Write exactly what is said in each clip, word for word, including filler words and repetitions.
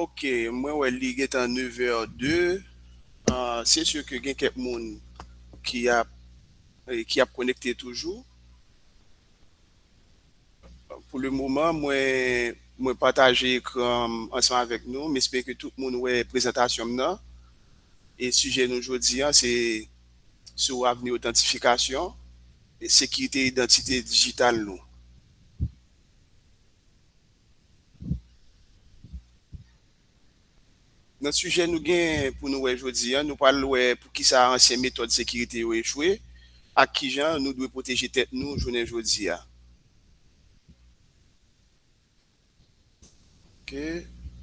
Ok, mwen wè li gentan nev è de. Ah, se si ke gen kèk moun ki ap, eh, ki ap konekte toujou. Pou le moman, mwen, mwen pataje ekran m ansanm avèk nou. M espere ke tout moun wè prezantasyon m nan. E sijè nou jodi a, se sou avni otantifikasyon e sekirite idantite dijital nou. Nan sijè nou gen pou nou wè jodi a, nou pral wè poukisa ansyen metòd sekirite yo echwe ak kijan nou dwe pwoteje tèt nou jounen jodi a. Ok,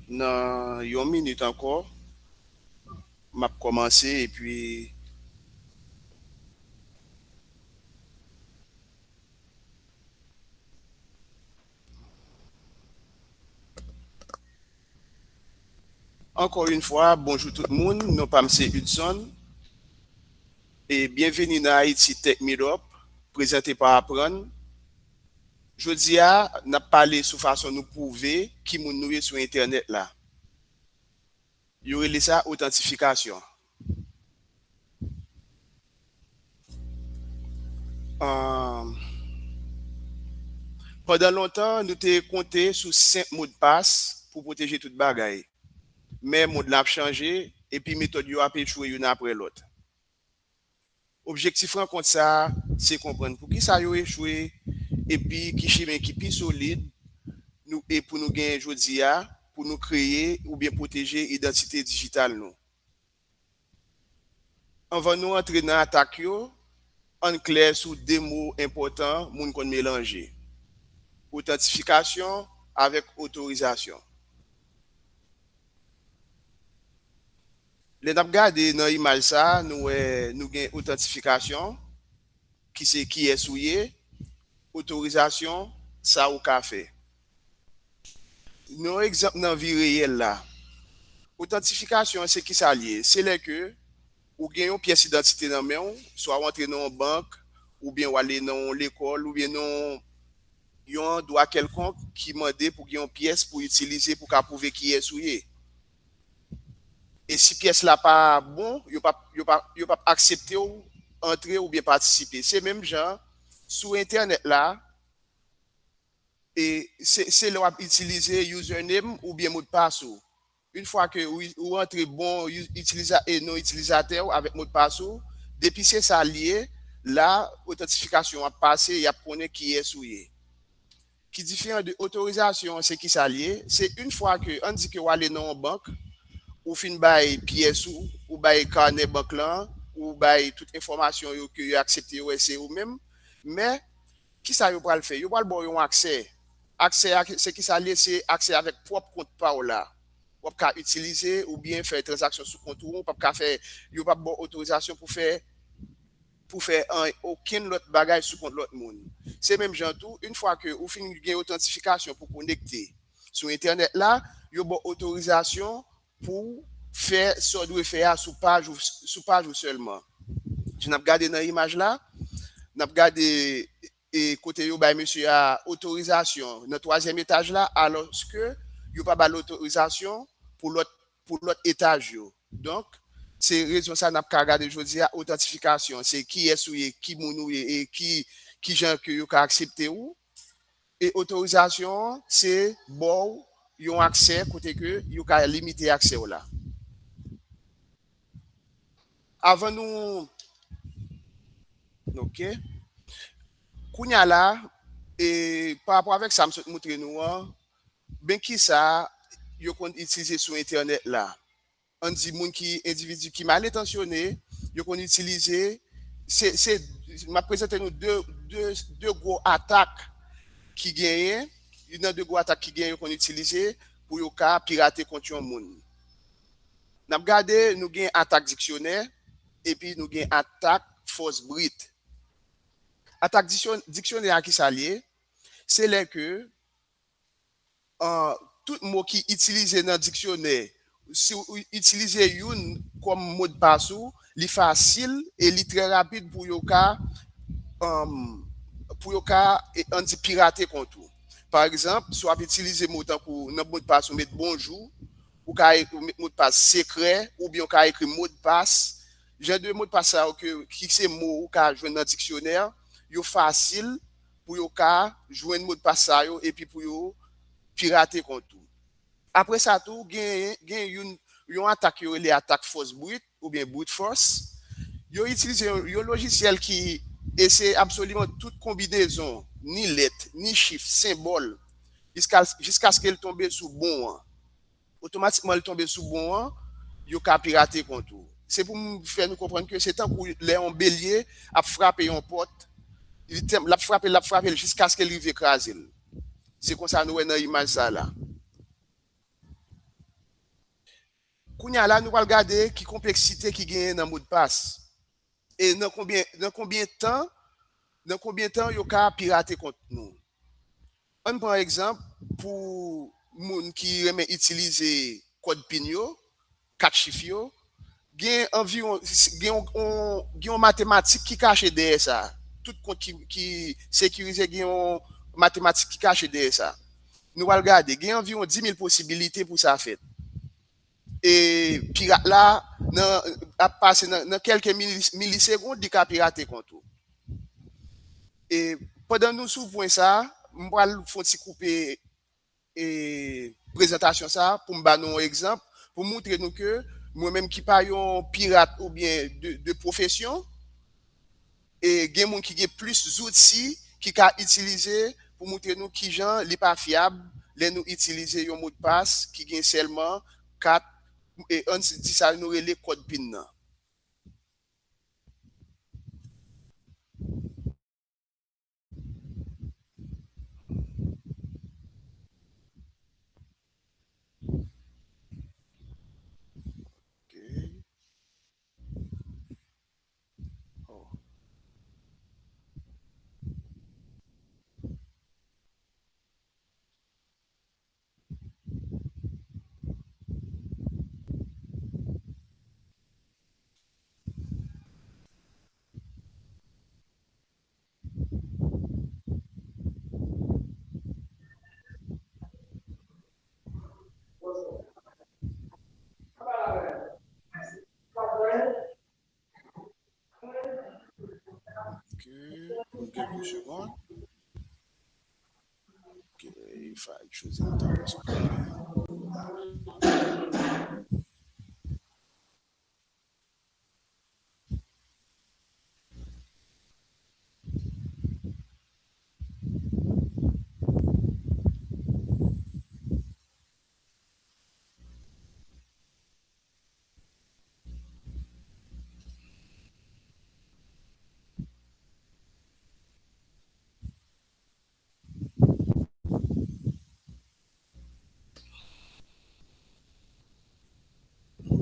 nan yon minit ankò, m ap kòmanse epi Ankò yon fwa, bonjou tout moun, non pa m se Hudson. E byenveni nan Haiti Tech Meetup, prezante pa Aprann. Jodi a, n ap pale sou fason nou pwouve ki moun nou ye sou entènèt la. Yo rele sa otantifikasyon. Ahn, pandan lontan, nou te konte sou senp modpas pou pwoteje tout bagay. Men mond lan ap chanje, epi metòd yo ap echwe youn apre lòt. Objektif rankont sa a, se konprann poukisa yo echwe, epi ki chimen ki pi solid nou, e pou nou genyen jodi a, pou nou kreye oubyen pwoteje idantite dijital nou. Anvan nou antre nan atak yo, ann klè sou de mo enpòtan moun konn melanje, otantifikasyon avèk otorizasyon. Lè n ap gade nan imaj sa a, nou wè nou gen otantifikasyon, ki se kiyès ou ye, otorizasyon, sa ou ka fè. Yon egzanp nan vi reyèl la. Otantifikasyon an se kisa l ye? Se lè ke ou gen yon pyès idantite nan men w, swa w antre nan yon bank, oubyen w ale nan yon lekòl, oubyen nan yon, yon andwa kèlkonk ki mande pou gen yon pyès pou itilize pou ka pwouve kiyès ou ye. E si pyès la pa bon, yo p ap, yo p ap, yo p ap aksepte w antre oubyen patisipe. Se menm jan, sou entènèt la, e se, se lè w ap itilize username oubyen modpas ou. Yon fwa ke ou, ou antre bon u-, itiliza-, e non itilizatè w avèk modpas ou, depi se sa l ye, la, otantifikasyon ap pase, y ap konnen kiyès ou ye. Ki diferan de otorizasyon an, se kisa l ye? Se yon fwa ke, ann di ke w ale nan yon bank, ou fin bay pyès ou, ou bay kanè bank lan, ou bay tout enfòmasyon yo ke yo aksepte, yo wè se ou menm. Men, kisa yo pral fè? Yo pral ba w yon aksè. Aksè a, se kisa l ye? Se aksè avèk pwòp kont pa w la. W ap ka itilize oubyen fè tranzaksyon sou kont ou, w p ap ka fè, yo p ap ba w otorizasyon pou fè, pou fè an, okenn lòt bagay sou kont lòt moun. Se menm jan tou, yon fwa ke ou fin gen otantifikasyon pou konekte sou entènèt la, yo ba w otorizasyon pou fè sa w dwe fè a sou paj ou, sou paj ou sèlman. Si n ap gade nan imaj la, n ap gade, e, kote yo bay mesye a otorizasyon nan twazyèm etaj la, alòske yo pa ba l otorizasyon pou lòt, pou lòt etaj yo. Donk, se rezon sa n ap ka gade jodi a, otantifikasyon, se kiyès ou ye, ki moun ou ye, e ki, ki jan ke yo ka aksepte ou. E otorizasyon an, se ba w yon aksè kote ke yo ka limite aksè w la. Avan nou, ok. Kounye a la, e pa rapò avèk sa m sot montre nou an, ben kisa yo konn itilize sou entènèt la? Ann di moun ki, endividi ki mal entansyone, yo konn itilize, se, se, m ap prezante nou de, de, de gwo atak ki genyen, youn nan de gwo atak ki genyen yo konn itilize pou yo ka pirate kont yon moun. N ap gade, nou gen atak diksyonè, epi nou gen atak fòs brit. Atak diksyon-, diksyonè a kisa l ye? Se lè ke, ah, tout mo ki itilize nan diksyonè, si w itilize youn kòm modpas ou, li fasil e li trè rapid pou yo ka, um, pou yo ka, e, ann di, pirate kont ou. Pa egzanp, si w ap itilize mo tankou nan modpas ou met bonjou, ou ka e-, ou met modpas sekrè, oubyen ou ka ekri modpas. Jan de modpas sa yo ke, ki se mo ou ka jwenn nan diksyonè, yo fasil pou yo ka jwenn modpas sa yo epi pou yo pirate kont ou. Apre sa tou, gen, gen youn, yon atak yo rele atak fòs brit oubyen brute force. Yo itilize yon, yon lojisyèl ki eseye absoliman tout konbinezon, ni lèt, ni chif, senbòl, jiska, jiskaske l tonbe sou bon an. Otomatikman, l tonbe sou bon an, yo ka pirate kont ou. Se pou m fè nou konprann ke se tankou lè yon belye ap frape yon pòt, li te-, l ap frape l, l ap frape l jiskaske l rive kraze l. Se konsa nou wè nan imaj sa la. Kounye a la, nou pral gade ki konpleksite ki genyen nan modpas. E nan konbyen, nan konbyen tan, nan konbyen tan yo ka pirate kont nou. Ann pran egzanp pou moun ki renmen itilize kòd pin yo, kat chif yo, gen anviwon, gen yon, yon, gen yon matematik ki kache dèyè sa. Tout kont ki, ki sekirize gen yon matematik ki kache dèyè sa. Nou pral gade, gen anviwon dis mil posibilite pou sa fèt. E pirat la nan, ap pase nan, nan kèlke mili-, milisegonn, li ka pirate kont ou. E pandan nou sou pwen sa, m pral fè yon ti koupe, e, prezantasyon sa pou m ba nou yon egzanp, pou moutre nou ke mwen menm ki pa yon pirat oubyen de, de pwofesyon, e gen moun ki gen plis zouti ki ka itilize pou moutre nou kijan li pa fyab lè nou itilize yon modpas ki gen sèlman kat, e, ann di sa nou rele kòd pin nan. Ok. Oh. Ok, pou kèlke segonn. Ok, fay chwazi yon tablo.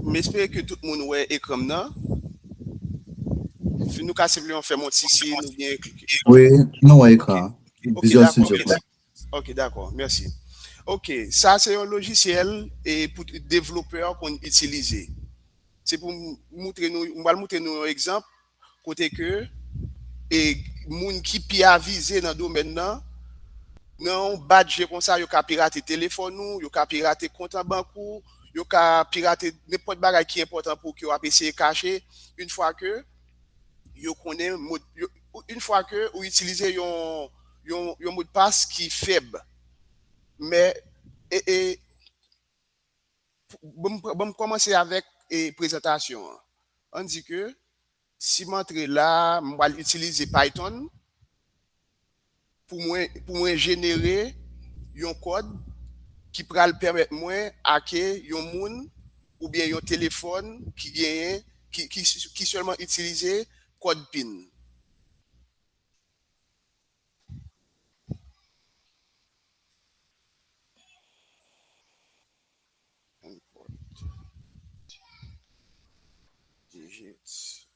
M espere ke tout moun wè ekran m nan. Nou ka senpleman fè m yon ti siy, nou byen klike. Wi, nou wè ekran an. Ok, Visual dakò, Studio mèsi. Code. Ok, dakò, mèsi. Ok, sa se yon lojisyèl e pou devlopè konn itilize. Se pou m moutre nou, m pral moutre nou yon egzanp kote ke, e, moun ki pi avize nan domèn nan, nan yon bat je konsa, yo ka pirate telefòn ou, yo ka pirate kont an bank ou, yo ka pirate nenpòt bagay ki enpòtan pou ou ke w ap eseye kache, yon fwa ke yo konnen mod, yo, yon fwa ke ou itilize yon, yon, yon modpas ki fèb. Men, e, e, pou, ban m, ban m kòmanse avèk, e, prezantasyon an. Ann di ke si m antre la, m pral itilize Python pou mwen, pou mwen jenere yon kòd ki pral pèmèt mwen ake yon moun oubyen yon telefòn ki genyen, ki, ki, ki sèlman itilize kòd pin. Input digits.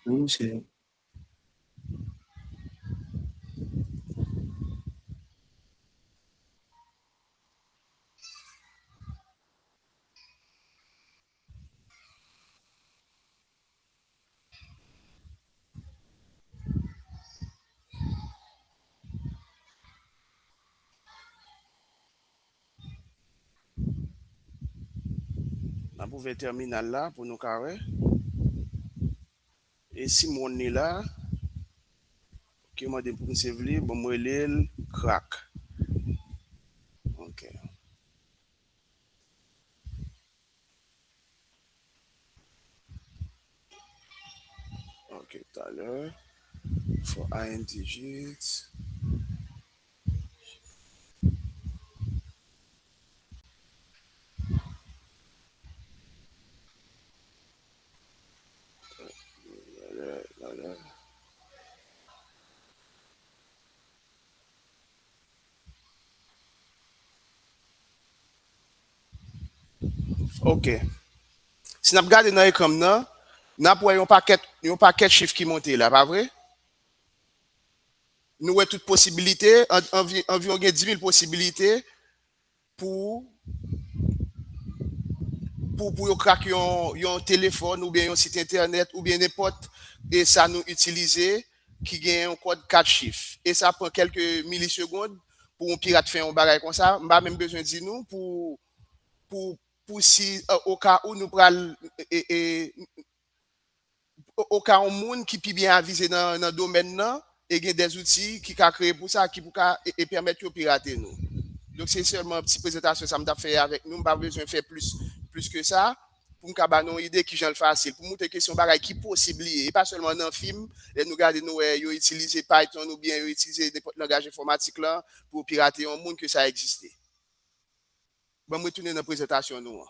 nou, se N ap ouvè tèminal la pou nou ka wè. E si moun li la, ki mande m pou m save li, bon, m rele l Crack. Ok. Ok, talè. For I N digits. Ok. Si n ap gade nan ekran m nan, n ap wè yon pakèt, yon pakèt chif ki monte la, pa vre? Nou wè tout posibilite, an-, anvi-, anviwon gen dis mil posibilite pou, pou, pou yo crack yon, yon telefòn oubyen yon sit entènèt oubyen nenpòt e sa nou itilize ki gen yon kòd kat chif. E sa pran kèlke milisegonn pou yon pirat fè yon bagay konsa. M pa menm bezwen di nou pou, pou, pou si, euh, oka ou nou pral, e, e, o-, oka yon moun ki pi byen avize nan, nan domèn nan, e gen de zouti ki ka kreye pou sa, ki pou ka e, e pèmèt yo pirate nou. Donk, se sèlman ti prezantasyon sa m t ap fè avèk nou. M pa bezwen fè plis, plis ke sa, pou m ka ba nou yon ide kijan l fasil, pou montre ke se yon bagay ki posib li ye. E pa sèlman nan fim, lè nou gade, nou wè yo itilize Python oubyen yo itilize nenpòt langaj enfòmatik la pou pirate yon moun, ke sa egziste. Ban m retounen nan prezantasyon nou an.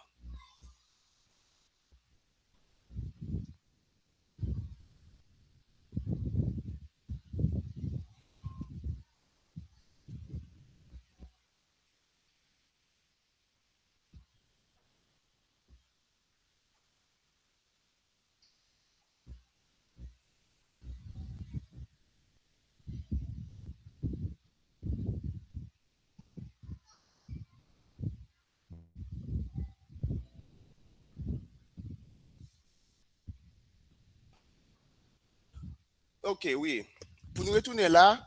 Ok, wi. Pou nou retounen la,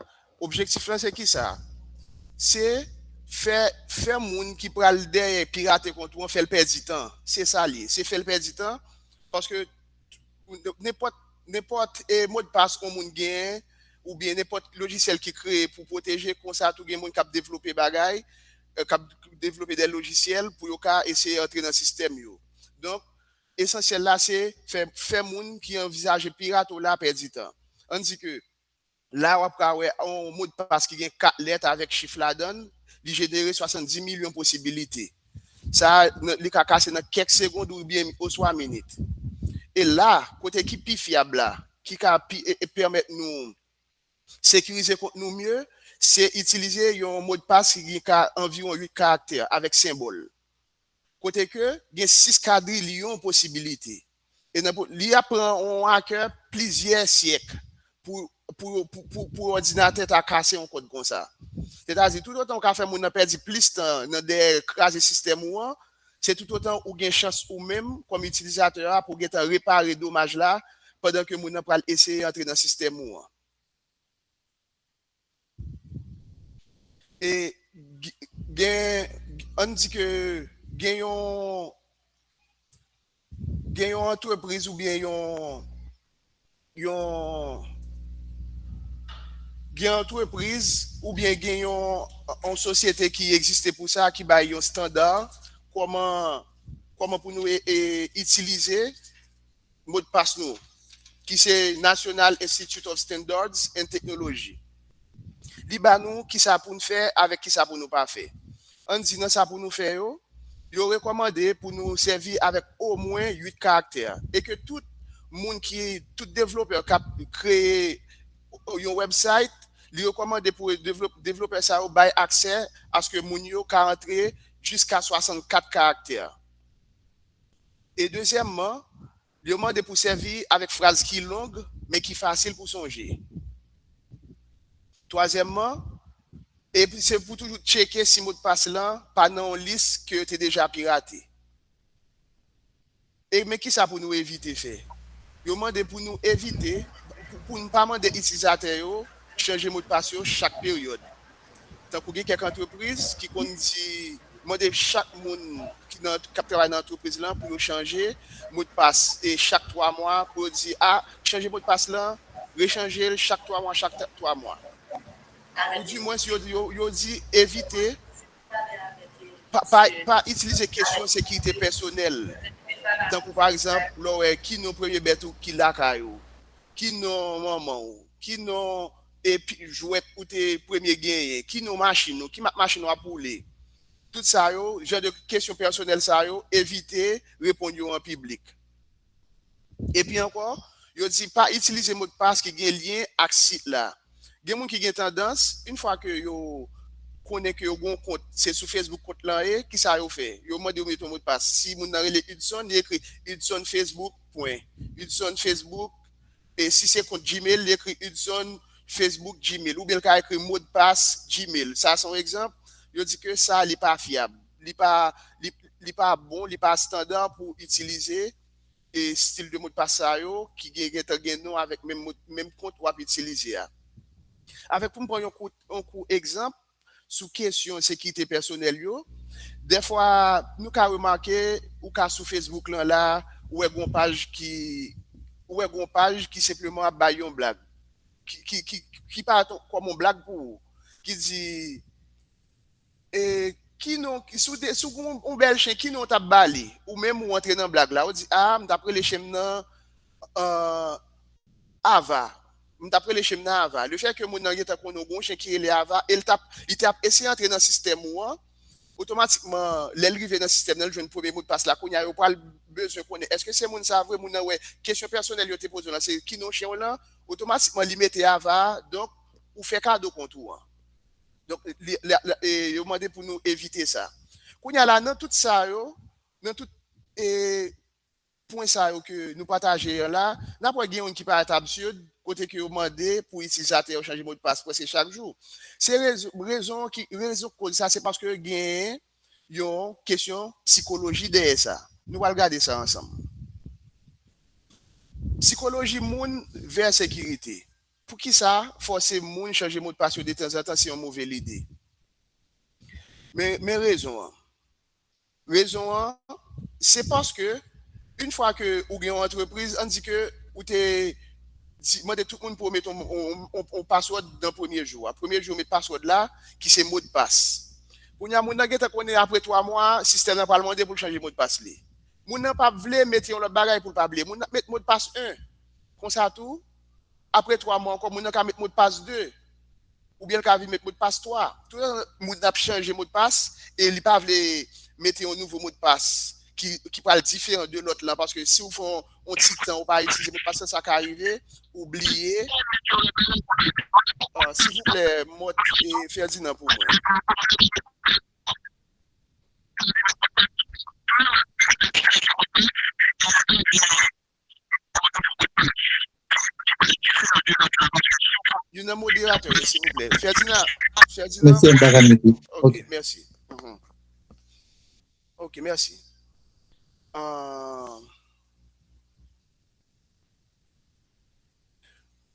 objektif lan se kisa? Se fè, fè moun ki pral dèyè pirate kont ou an, fè l pèdi tan. Se sa l ye. Se fè l pèdi tan, paske nenpòt, nenpòt, e, modpas yon moun genyen, oubyen nenpòt lojisyèl ki kreye pou pwoteje, konsa tou gen moun k ap devlope bagay, e, k ap devlope de lojisyèl pou yo ka eseye antre nan sistèm yo. Donk, esansyèl la, se fè, fè moun ki anvizaje pirate w la pèdi tan. Ann di ke la, w ap ka wè yon modpas ki gen kat lèt avèk chif ladan l, li jenere swasanndis milyon posibilite. Sa, nan, li ka kase nan kèk segonn oubyen oswa minit. E la, kote ki pi fyab la, ki ka pi, e, e pèmèt nou sekirize kont nou mye, se itilize yon modpas ki gen ka, anviwon uit karaktè avèk senbòl. Kote ke gen sis kadrilyon posibilite. E nan po-, li ap pran yon hacker plizyè syèk pou, pou, pou, pou, pou òdinatè ta kase yon kòd konsa. Sètadi, toutotan w ka fè moun nan pèdi plis tan nan dèyè kraze sistèm ou an, se toutotan ou gen chans ou menm, kòm itilizatè a, pou w gentan repare domaj la, pandan ke moun nan pral eseye antre nan sistèm ou an. E g-, gen, ann di ke gen yon, gen yon antrepriz oubyen yon, yon, gen antrepriz oubyen gen yon, yon sosyete ki egziste pou sa, ki bay yon estanda, kòman, kòman pou nou e, e, itilize modpas nou, ki se National Institute of Standards and Technology. Li ba nou kisa pou n fè avèk kisa pou nou pa fè. Ann di nan sa pou nou fè yo, yo rekòmande pou nou sèvi avèk omwen uit karaktè. E ke tout moun ki, tout devlopè k ap kreye yon website, li rekòmande pou devlop-, devlopè sa yo bay aksè aske moun yo ka antre jiska swasannkat karaktè. E dezyèmman, yo mande pou sèvi avèk fraz ki long, men ki fasil pou sonje. Twazyèmman, e se pou toujou tcheke si modpas lan pa nan yon lis ke yo te deja pirate. E men kisa pou nou evite fè? Yo mande pou nou evite, pou, pou n pa mande itilizatè yo chanje modpas yo chak peryòd. Tankou gen kèk antrepriz ki konn di, mande chak moun ki nan, k ap travay nan antrepriz lan pou yo chanje modpas e chak twa mwa pou yo di, a, chanje modpas lan, rechanje l chak twa mwa, chak twa mwa. Ou di mwens yo, yo, yo di evite pa, pa, pa itilize kesyon sekirite pèsonèl. Tankou pa egzanp, lè w wè ki non premye bèt ou ki lakay ou, ki non manman w, ki non epi jwèt ou te premye genyen, ki non machin ou, ki mak machin w ap woule. Tout sa yo, jan de kesyon pèsonèl sa yo, evite reponn yo an piblik. Epi ankò, yo di pa itilize modpas ki gen lyen ak sit la. Gen moun ki gen tandans, yon fwa ke yo konnen ke yo gen yon kont, se sou Facebook kont lan ye, kisa yo fè? Yo mande yo mete yon modpas. Si moun nan rele Hudson, li ekri Hudson Facebook, pwen. Hudson Facebook, e si se kont Gmail, li ekri Hudson Facebook Gmail. Oubyen l ka ekri modpas Gmail. Sa se yon egzanp. Yo di ke sa, li pa fyab. Li pa, li, li pa bon, li pa estanda pou itilize e stil de modpas sa yo ki gen, gentan gen non avèk menm, menm kont w ap itilize a. Avèk pou m pran yon kou, yon kou egzanp sou kesyon sekirite pèsonèl yo, dèfwa nou ka remake ou ka sou Facebook lan la, ou wè gon paj ki, ou wè gon paj ki senpleman ap bay yon blag, ki, ki, ki, ki parèt kòm yon blag pou ou, ki di, e, ki non, si w te, si w gon yon bèl chen, ki non w t ap ba li? Ou menm ou antre nan blag la, ou di, a, m t ap rele chen m nan, an, Ava. M t ap rele chen m nan Ava. Lefètke moun nan gentan konnen w gon chen ki rele Ava, e l t ap, li t ap eseye antre nan sistèm ou an, otomatikman, lè l rive nan sistèm nan, l jwenn premye modpas la, kounye a yo pral bezwen konnen èske se moun sa vre, moun nan wè kesyon pèsonèl yo te poze w lan, se ki non chen w lan, otomatikman li mete Ava, donk ou fè kado kont ou an. Donk, li, li, li, e, yo mande pou nou evite sa. Kounye a la, nan tout sa yo, nan tout, e, pwen sa yo ke nou pataje an la, n ap wè gen youn ki parèt absid, kote ke yo mande pou itilizatè yo chanje modpas prèske chak jou. Se rezon, rezon ki, rezon k koz sa, se paske gen yon kesyon sikoloji dèyè sa. Nou pral gade sa ansanm. Sikoloji moun vè sekirite. Poukisa fòse moun chanje modpas yo detanzantan se yon move lide? Men, men rezon an. Rezon an, se paske, yon fwa ke ou gen yon antrepriz, ann di ke ou te di, mande tout moun pou yo mete yon, yon, yon, yon password nan premye jou a. Premye jou, yo met password la, ki se modpas. Kounye a, moun nan gentan konnen apre twa mwa, sistèm nan pral mande pou l chanje modpas li. Moun nan p ap vle mete yon lòt bagay pou l pa bliye. Moun nan ap met modpas en. Konsa tou, apre twa mwa ankò, moun nan ka met modpas de. Oubyen l ka vin met modpas twa. Toutan moun nan ap chanje modpas e li pa vle mete yon nouvo modpas ki, ki pral diferan de lòt lan, paske si w fè yon, yon ti tan ou pa itilize modpas lan, sa ka rive ou bliye. Ah, silvouplè, mòd, e, Ferdinand pou mwen. Youn nan moderatè yo, silvouplè. Ferdinand, Ferdinand. Mesye, m pa ka mete. Ok, ok, mèsi. Mhm. Ok, mèsi. Ah,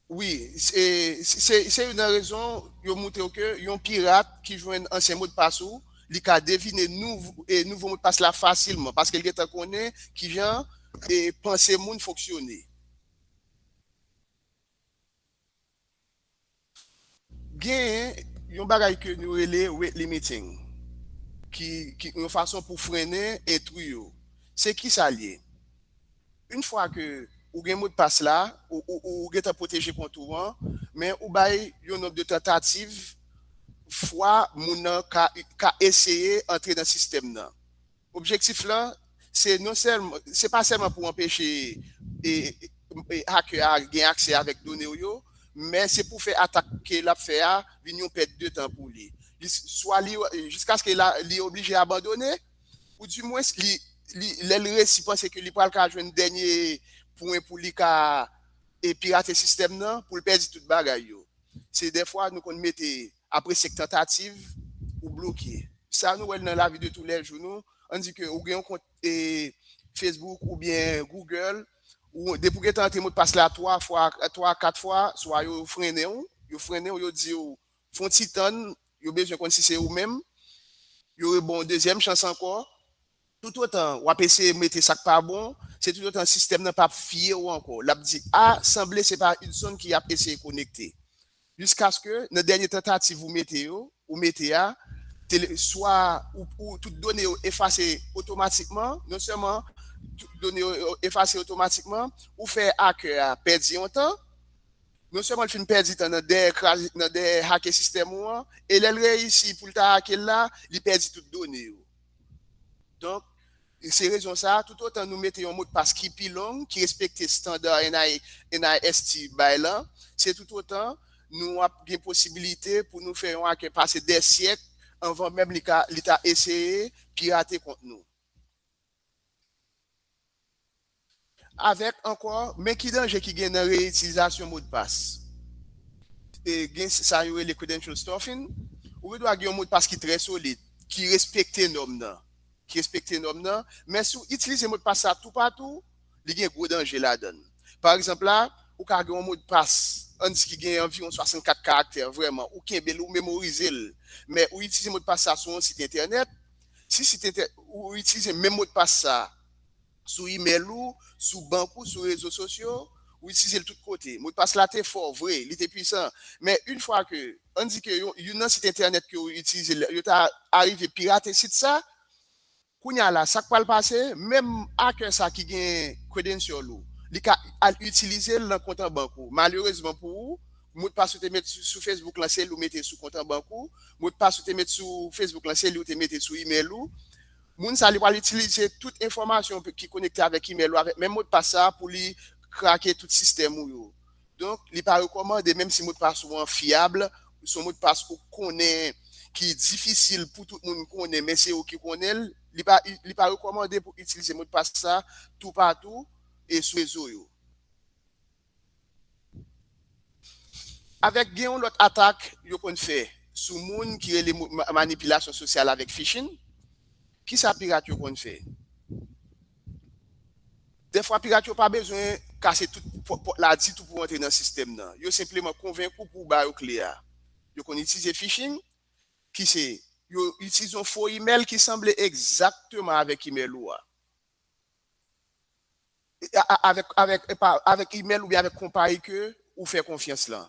wi, se, se, se youn nan rezon yo montre w ke yon pirat ki jwenn ansyen modpas ou, li ka devine nouvo, e nouvo modpas la fasilman, paske l gentan konnen kijan, e, panse moun fonksyone. Gen yon bagay ke nou rele rate limiting, ki, ki yon fason pou frennen entri yo. Se ki sa l ye? Yon fwa ke ou gen modpas la, ou, ou, ou gentan pwoteje kont ou an, men ou bay yon nonb de tantativ fwa moun nan ka, ka eseye antre nan sistèm nan. Objektif lan, se non sèlman, se pa sèlman pou anpeche, e, e, e, hacker a gen aksè avèk done w yo, men se pou fè atak ke l ap fè a vin yon pèt de tan pou li. Li, swa li, jiskaske la, li oblije abandone, ou dimwens li, li, lè l resi panse ke li pral ka jwenn dènye pwen pou li ka e pirate sistèm nan pou l pèdi tout bagay yo. Se dèfwa nou konn mete, apre senk tantativ, ou bloke. Sa nou wè l nan lavi de toulèjou nou, ann di ke ou gen yon kont e, Facebook oubyen Google, ou, depi w gentan antre modpas la twa fwa, twa, kat fwa, swa yo frennen w, yo frennen w, yo di w, fè yon ti tann, yo bezwen konn si se ou menm, yo ba w yon dezyèm chans ankò. Toutotan w ap eseye mete sa k pa bon, se toutotan sistèm nan p ap fye w ankò. L ap di, a, sanble se pa Hudson ki ap eseye konekte. Jiskaske nan dènye tantativ ou mete yo, ou mete a, tele, swa ou, ou tout done yo efase otomatikman, non sèlman tout done yo efase otomatikman, ou fè hacker a pèdi yon tan, non sèlman l fin pèdi tan nan dèyè kraze, nan dèyè hake sistèm ou an, e lè l reyisi pou l ta hake l la, li pèdi tout done yo. Donk, se rezon sa a, toutotan nou mete yon modpas ki pi long, ki respekte estanda N I, N I S T bay lan, se toutotan nou ap gen posibilite pou nou fè yon hacker pase dè syèk anvan menm li ka, li ta eseye pirate kont nou. Avèk ankò, men ki danje ki gen nan reyitilizasyon modpas. E gen sa yo rele credential stuffing. Ou gen dwa gen yon modpas ki trè solid, ki respekte nòm nan, ki respekte nòm nan, men si w itilize modpas sa toupatou, li gen gwo danje ladan l. Pa egzanp la, ou ka gen yon modpas, ann di ki gen anviwon swasannkat karaktè, vrèman, ou kenbe l, ou memorize l, men ou itilize modpas sa sou yon sit entènèt, si sit entè, ou itilize menm modpas sa sou imèl ou, sou bank ou, sou rezo sosyo, ou itilize l tout kote. Modpas la te fò, vre, li te pwisan. Men, yon fwa ke, ann di ke yon, youn nan sit entènèt ke ou itilize, yo ta arive pirate sit sa, kounye a la, sa k pral pase, menm hacker sa ki gen credential ou, li ka al itilize l nan kont an bank ou. Malerezman pou ou, modpas ou te met sou, sou Facebook lan, se li ou mete sou kont an bank ou. Modpas ou te met sou Facebook lan, se li ou te mete sou imèl ou. Moun sa, li pral itilize tout enfòmasyon ki konekte avèk imèl ou, avèk menm modpas sa pou li krake tout sistèm ou yo. Donk, li pa rekòmande, menm si modpas ou an fyab, se yon modpas ou konnen ki difisil pou tout moun konnen, men se ou ki konnen l, li pa, li pa rekòmande pou itilize modpas sa toupatou e sou rezo yo. Avèk gen yon lòt atak yo konn fè sou moun ki rele mo-, ma-, manipilasyon sosyal avèk phishing. Kisa pirat yo konn fè? Dèfwa pirat yo pa bezwen kase tout pò-, pòt la ditou pou antre nan sistèm nan. Yo senpleman konvenk ou pou w ba yo kle a. Yo konn itilize phishing, ki se, yo itilize yon fo imèl ki sanble egzakteman avèk imèl ou a. A-, a-, avèk, avèk, epa, avèk imèl oubyen avèk konpayi ke ou fè konfyans lan.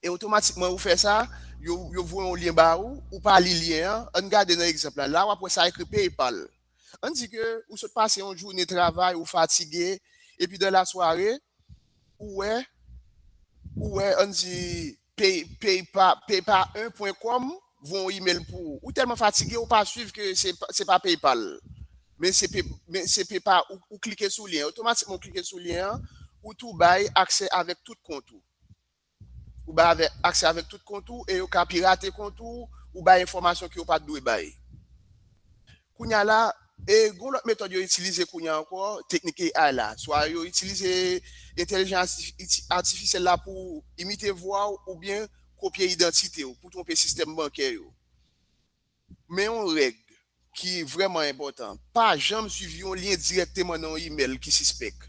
E otomatikman ou fè sa, yo, yo voye yon lyen ba ou, ou pa li lyen an. Ann gade nan egzanp la. La w ap wè sa ekri PayPal. Ann di ke ou sot pase yon jounen travay, ou fatige, epi dan lasware, ou wè, ou wè, ann di, pay, paypa, paypa un pwen kòm voye yon imèl pou ou. Ou tèlman fatige, ou pa swiv ke se pa, se pa PayPal. Men se pe-, men se PayPal, ou, ou klike sou lyen. Otomatikman, ou klike sou lyen an, ou tou bay aksè avèk tout kont ou. Ou bay avè-, aksè avèk tout kont ou e yo ka pirate kont ou, ou bay enfòmasyon ke yo pa t dwe bay. Kounye a la, e gen yon lòt metòd yo itilize kounye a ankò, teknik A I la. Swa yo itilize entèlijans ati-, iti-, atifisyèl la pou imite vwa w oubyen kopye idantite w, pou twonpe sistèm bankè yo. Men yon règ ki vrèman enpòtan, pa janm swiv yon lyen dirèkteman nan yon imèl ki sispèk.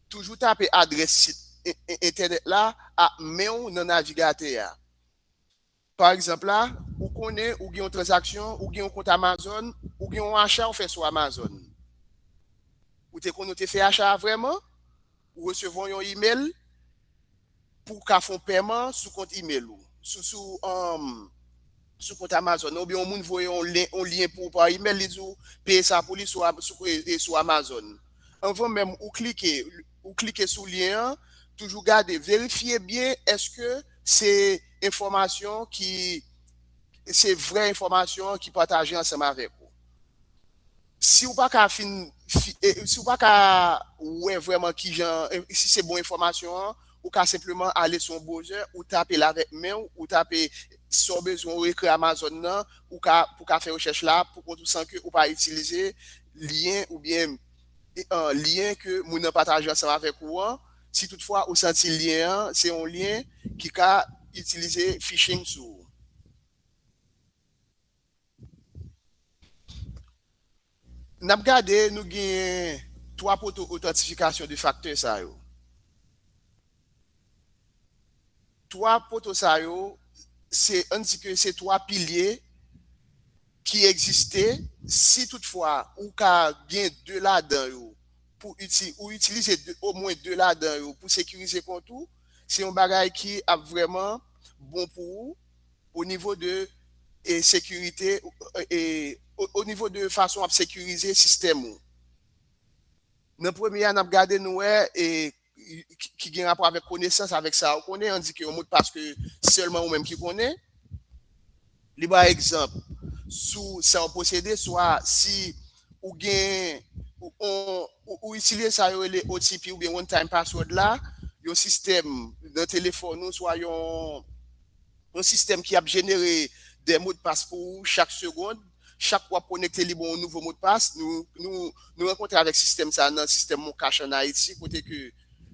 Toujou tape adrès sit en-, en-, entènèt la ak men w nan navigatè a. Pa egzanp la, ou konnen ou gen yon tranzaksyon, ou gen yon kont Amazon, ou gen yon acha ou fè sou Amazon. Ou te konnen ou te fè acha a vrèman, ou resevwa yon imèl pou w ka fè yon pèman sou kont imèl ou, sou, sou, um, sou kont Amazon, oubyen yon moun voye yon lyen, yon lyen pou ou pa imèl, li di w peye sa pou li sou, Am-, sou, e, e sou Amazon. Anvan menm ou klike, ou klike sou lyen an, toujou gade, verifye byen èske se enfòmasyon ki, se vrè enfòmasyon ki pataje ansanm avèk ou. Si w pa ka fin, fi-, e, si w pa ka wè vrèman kijan, e, si se bon enfòmasyon an, ou ka senpleman ale sou yon browser, ou tape l avèk men w, ou tape sa w bezwen, ou ekri Amazon nan, ou ka, pou ka fè rechèch la pou kont ou san ke ou pa itilize lyen oubyen, e, an, lyen ke moun nan pataje ansanm avèk ou an, si toutfwa ou santi lyen an se yon lyen ki ka itilize phishing sou ou. N ap gade, nou gen twa poto otantifikasyon de faktè sa yo. Twa poto sa yo, se, ann di ke se twa pilye ki egziste. Si toutfwa ou ka gen de ladan yo, pou iti, ou itilize de, omwen de ladan yo pou sekirize kont ou, se yon bagay ki ap vrèman bon pou ou o nivo de e, sekirite, e, o, o nivo de fason w ap sekirize sistèm ou. Nan premye a, n ap gade nou wè e, ki, ki gen rapò avèk konesans, avèk sa ou konnen, ann di ke yon modpas ke sèlman ou menm ki konnen. Li bay egzanp sou sa ou posede, swa si ou gen ou, ou, ou, ou itilize sa yo rele O T P oubyen one time password la, yon sistèm nan telefòn ou, swa yon, yon sistèm ki ap jenere de modpas pou ou chak segonn. Chak w ap konekte, li ba w yon nouvo modpas. Nou, nou, nou rankontre avèk sistèm sa nan sistèm MonCash ann Ayiti, kote ke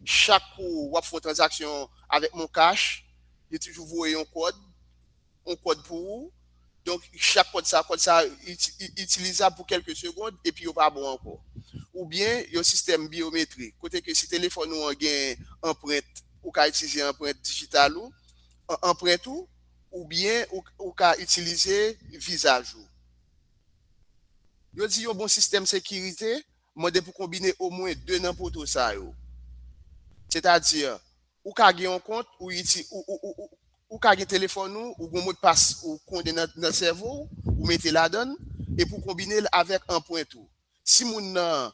chak kou w ap fè yon tranzaksyon avèk MonCash, yo toujou voye yon kòd, yon kòd pou ou. Donk, chak kòd sa, kòd sa iti-, i-, itilizab pou kèlke segonn, epi yo pa bon ankò. Oubyen, yon sistèm byometrik, kote ke si telefòn ou an gen anprent, ou ka itilize anprent dijital ou, an-, anprent ou, oubyen ou, ou ka itilize vizaj ou. Yo di yon bon sistèm sekirite mande pou konbine omwen de nan poto sa yo. Sètadi, ou ka gen yon kont, ou iti-, ou, ou, ou, ou, ou ka gen telefòn ou, ou gen yon modpas ou konnen nan, nan sèvo w, ou mete ladan l, epi w konbine l avèk anprent ou. Si moun nan,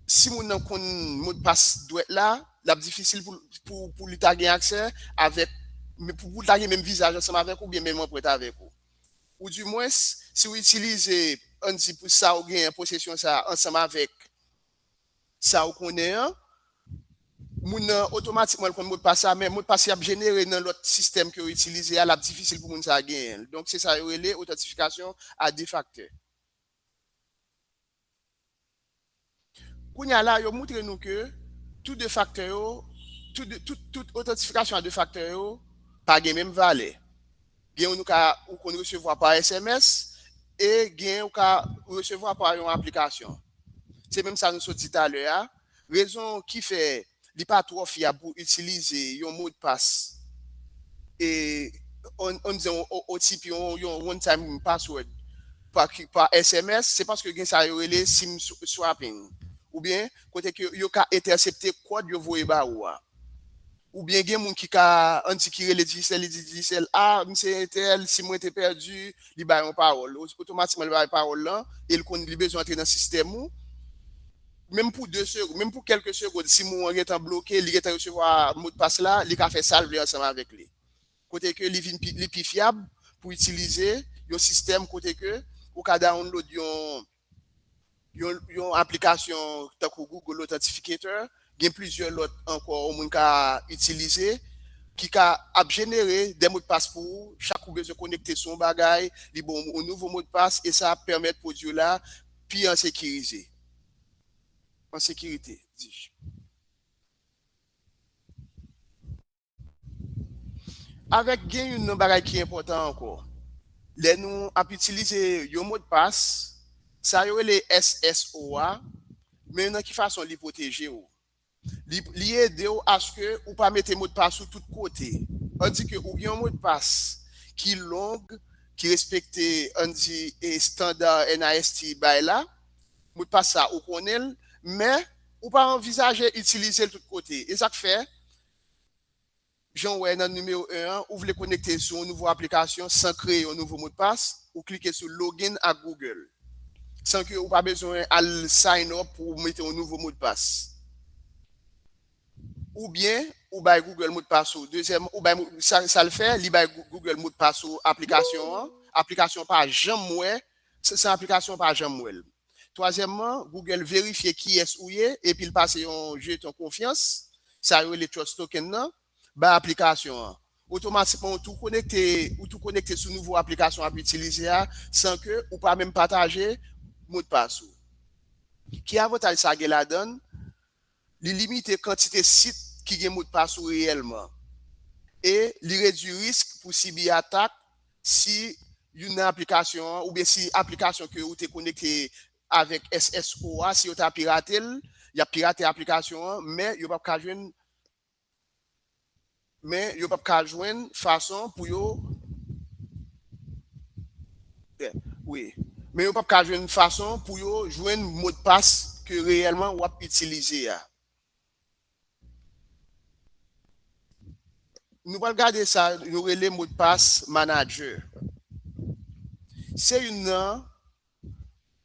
si moun nan konn modpas dwèt la, l ap difisil pou, pou, pou li ta gen aksè avèk, pou, pou l ta gen menm vizaj ansanm avèk ou, oubyen menm anprent avèk ou. Ou dimwens, si w itilize, ann di, pou sa ou genyen, posesyon sa a, ansanm avèk sa ou konnen an, moun nan otomatikman l konn modpas sa, men modpas y ap jenere nan lòt sistèm ke w itilize a, l ap difisil pou moun sa a genyen l. Donk, se sa yo rele otantifikasyon a de faktè. Kounye a la, yo moutre nou ke tou de faktè yo, tou de, tout, tout otantifikasyon a de faktè yo pa gen menm valè. Gen youn ou ka, ou konn resevwa pa S M S, e gen ou ka resevwa pa yon aplikasyon. Se menm sa nou sot di talè a. Rezon ki fè li pa twò fyab pou itilize yon modpas, e, ann, ann di yon O-, O T P, yon, yon one time password pa ki, pa S M S, se paske gen sa yo rele sim sw-, swapping. Oubyen, kote ke yo ka entèsepte kòd yo voye ba ou a. Oubyen gen moun ki ka, ann di ki rele Digicel, li di Digicel, "A, m se entèl, sim mwen te pèdi," li bay yon pawòl. O-, otomatikman, li bay pawòl lan, e l konn li bezwen antre nan sistèm ou. Menm pou de segonn, menm pou kèlke segonn, sim ou an gentan bloke, li gentan resevwa modpas la, li ka fè sa l vle ansanm avèk li. Kote ke li vin pi, li pi fyab pou itilize yon sistèm kote ke ou ka download yon, yon, yon aplikasyon tankou Google Authenticator, gen plizyè lòt ankò yon moun ka itilize, ki ka ap jenere de modpas pou ou, chak ou bezwen konekte sou yon bagay, li ba w yon nouvo modpas, e sa ap pèmèt pwodui la pi an sekirize. An sekirite, dis-je. Avèk gen youn nan bagay ki enpòtan ankò. Lè nou ap itilize yon modpas, sa yo rele S S O a, men nan ki fason li pwoteje w? Li, li ede w aske ou pa mete modpas ou tout kote. Ann di ke ou gen yon modpas ki long, ki respekte, ann di, e estanda N I S T bay la, modpas sa ou konnen l, men ou pa anvizaje itilize l tout kote. E sa k fè, jan w wè nan nimewo en an, ou vle konekte sou yon nouvo aplikasyon san kreye yon nouvo modpas, ou klike sou login ak Google, san ke ou pa bezwen al sign up pou w mete yon nouvo modpas. Oubyen, ou bay Google modpas ou. Dezyèm, ou bay mo-, sa, sa l fè, li bay Goo-, Google modpas ou aplikasyon an. Aplikasyon pa janm wè, se, se aplikasyon pa janm wè l. Twazyèmman, Google verifye kiyès ou ye, epi l pase yon jeton konfyans, sa yo rele trust token nan, bay aplikasyon an. Otomatikman, ou tou konekte, ou tou konekte sou nouvo aplikasyon w ap itilize a, san ke ou pa menm pataje modpas ou. Ki avantaj sa gen ladan l? Li limite kantite sit ki gen modpas ou reyèlman. E li redui risk pou sibi atak si youn nan aplikasyon an, oubyen si aplikasyon ke ou te konekte avèk S S O a, si yo ta pirate l, y ap pirate aplikasyon an, men yo p ap ka jwenn men yo p ap ka jwenn fason pou yo wi, men yo p ap ka jwenn fason pou yo jwenn modpas ke reyèlman w ap itilize a. Nou pral gade sa yo rele modpas manager. Se youn nan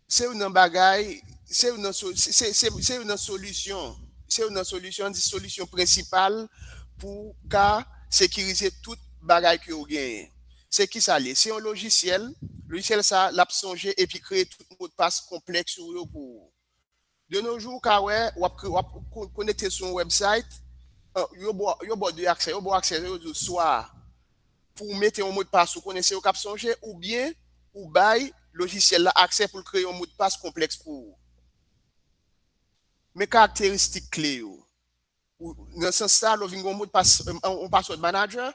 se youn nan bagay, se youn nan so- se se- se- se youn nan solisyon, se youn nan solisyon, di solisyon prensipal pou ka sekirize tout bagay ke w genyen. Se ki sa l ye? Se yon lojisyèl, lojisyèl sa l ap sonje epi kreye tout modpas konplèks ou yo pou ou. De nos jours, ou ka wè, w ap kre- w ap ko- konekte sou yon website, euh, yo ba w- yo ba w de aksè, yo ba w aksè, yo di w swa pou w mete yon modpas ou konnen se yo k ap sonje, oubyen ou bay lojisyèl la aksè pou l kreye yon modpas konplèks pou ou. Men karakteristik kle yo. Ou- Nan sans sa, lè w vin gen yon modpas, yon password manager,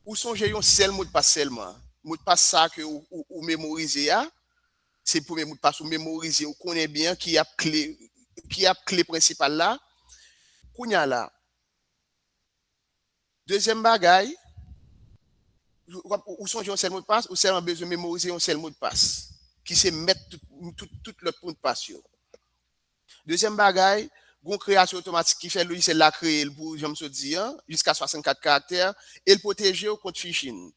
ou sonje yon sèl modpas sèlman. Modpas sa ke ou, ou, ou memorize a, se premye modpas ou memorize, ou konnen byen ki ap kle, ki ap kle prensipal la. Kounye a la, dezyèm bagay, ou, ou sonje yon sèl modpas, ou sèlman bezwen memorize yon sèl modpas, ki se mèt tout, tout, tout lòt modpas yo. Dezyèm bagay, gon kreyasyon otomatik ki fè lojisyèl la kreye l pou, jan m sot di an, jiska swasannkat karaktè, e l pwoteje w kont phishing.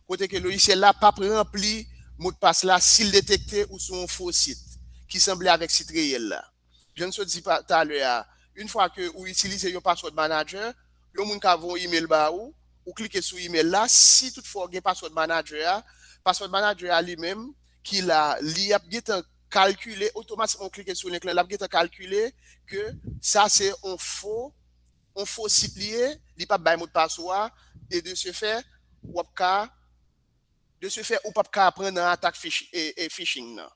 Kote ke lojisyèl la p ap ranpli modpas la si l detekte ou sou yon fo sit ki sanble avèk sit reyèl la. Jan n sot di talè a, yon fwa ke ou itilize yon password manager, yon moun ka voye yon email ba ou, ou klike sou email la, si toutfwa w gen password manager a, password manager a li menm ki la, li ap gentan kalkile, otomatikman ou klike sou link lan, l ap gentan kalkile ke sa se yon fo, yon fo sit li ye, li p ap bay modpas ou a, e de ce fait, w ap ka, de ce fait, ou p ap ka pran nan atak fish- e, e phishing nan.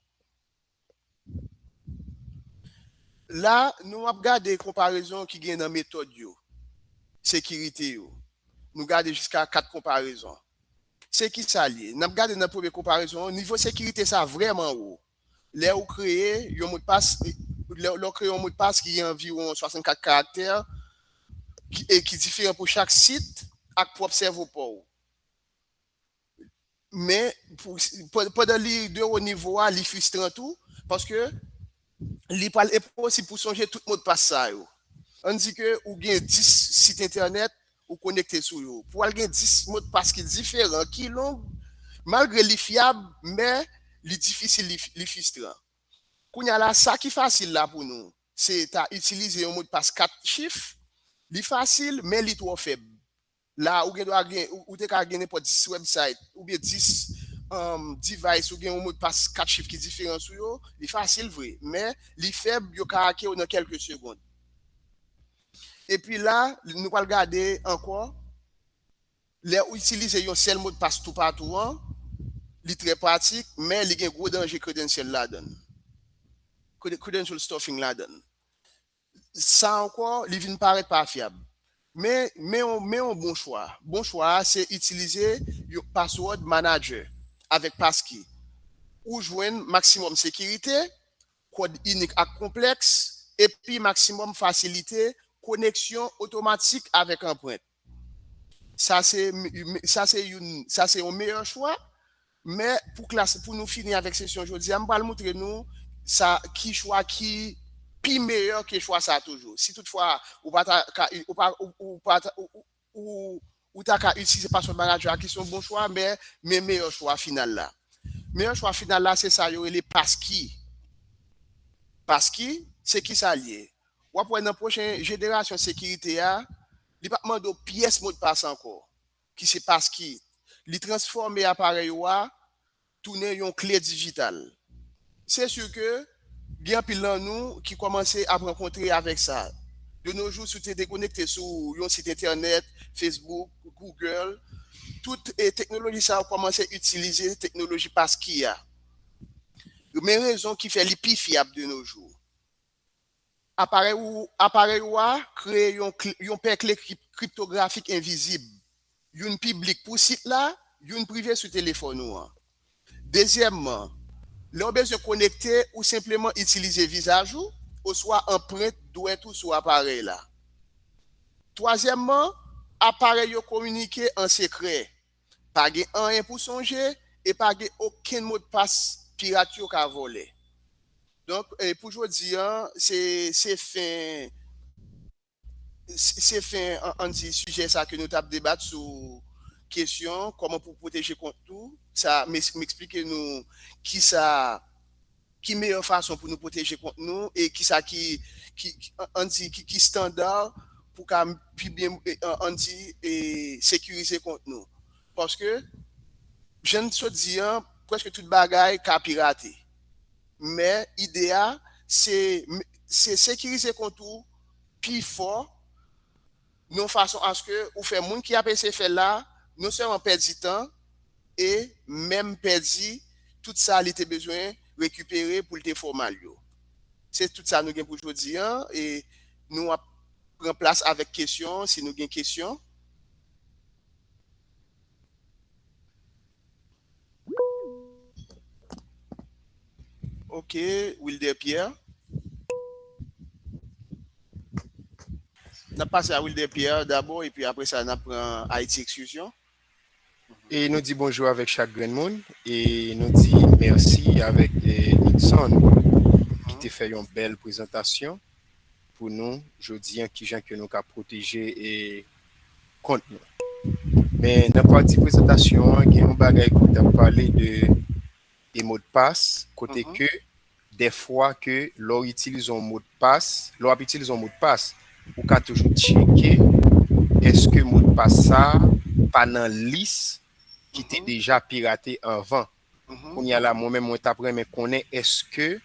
La, nou ap gade konparezon ki gen nan metòd yo, sekirite yo. Nou gade jiska kat konparezon. Se ki sa l ye? N ap gade nan premye konparezon an, nivo sekirite sa vrèman wo. Lè ou kreye yon modpas, lè, lè w kreye yon modpas ki gen anviwon swasannkat karaktè, ki, e ki diferan pou chak sit ak pwòp sèvo pa w. Men, pou, pandan li de wo nivo a, li fristran tou, paske li pral enposib pou sonje tout modpas sa yo. Ann di ke ou gen dis sit entènèt, ou konekte sou yo. Pou al gen dis modpas ki diferan, ki long, malgre li fyab, men li difisil, li, li fristran. Kounye a la, sa ki fasil la pou nou, se ta itilize yon modpas kat chif. Li fasil, men li twò fèb. La, ou gen dwa gen, ou, ou te ka gen nenpòt dis website, oubyen dis, um, device, ou gen yon modpas kat chif ki diferan sou yo, li fasil vre, men li fèb, yo ka hacke w nan kèlke segonn. Epi la, nou pral gade ankò, lè ou itilize yon sèl modpas toupatou an, li trè pratik, men li gen gwo danje credential ladan l. Cred- Credential stuffing ladan l. Sa ankò, li vin parèt pa fyab. Men, men, yon- men yon bon chwa. Bon chwa a, se itilize yon password manager avèk passkey. Ou jwenn maksimòm sekirite, kòd inik ak konplèks, epi maksimòm fasilite, koneksyon otomatik avèk anprent. Sa se, sa se youn, sa se yon meyè chwa. Men pou klas, pou nou fini avèk sesyon jodi a, m pral montre nou sa ki chwa ki pi meyè ke chwa sa toujou. Si toutfwa ou pa ta ka, ou pa, ou, ou pa ta, ou, ou, ou, ou ta ka itilize password manager a ki se yon bon chwa, men, men meyè chwa final la. Meyè chwa final la, se sa yo rele passkey. Passkey, se ki sa l ye? W ap wè nan pwochen jenerasyon sekirite a, li p ap mande w pyès modpas ankò, ki se passkey. Li transfòme aparèy ou a tounen yon kle dijital. Se si ke gen anpil nan nou ki kòmanse ap rankontre avèk sa. De nos jours, si w te dekonekte sou yon sit entènèt, Facebook, Google, tout e, teknoloji sa yo kòmanse itilize teknoloji passkey a. Men rezon ki fè li pi fyab de nos jours. aparèy ou, aparèy ou a kreye yon, yon pè kle kriptografik envizib. Youn piblik pou sit la, youn prive sou telefòn ou an. Dezyèmman, lè w bezwen konekte ou senpleman itilize vizaj ou oswa anprent dwèt ou sou aparèy la. Twazyèmman, aparèy yo kominike an sekrè. Pa gen anyen pou sonje e pa gen okenn modpas pirat yo ka vòlè. Donk, e pou jodi a, se, se fen, se, se fen, an, ann di, sijè sa ke nou t ap debat sou kesyon kòman pou pwoteje kont nou. Sa, m es-, m eksplike nou kisa, ki meyè fason pou nou pwoteje kont nou e kisa ki, ki, ki, an, ann di, ki, ki estanda pou ka pi byen, e, an, ann di, e, sekirize kont nou. Paske, jan n sot di an, prèske tout bagay ka pirate. Men, ide a, se, se sekirize kont ou pi fò, nan yon fason aske ou fè moun ki ap eseye fè l la, non sèlman pèdi tan, e menm pèdi tout sa li te bezwen rekipere pou l te fè w mal yo. Se tout sa nou gen pou jodi a, e nou ap pran plas avèk kesyon, si nou gen kesyon. Ok, Wilder Pierre. N ap pase a Wilder Pierre dabò, epi apre sa, n ap pran Ayiti Eksklizyon. E nou di bonjou avèk chak grenn moun, e nou di mèsi avèk, e, Nixon, ki te fè yon bèl prezantasyon pou nou jodi a, kijan ke nou ka pwoteje, e, kont nou. Men nan pati prezantasyon an, gen yon bagay ke w t ap pale de, de modpas, kote ke dèfwa ke lè w itilize yon modpas, lè w ap itilize yon modpas, ou ka toujou tcheke èske modpas sa a pa nan lis ki te deja pirate anvan. Kounye a la, mwen menm, mwen t ap renmen konnen èske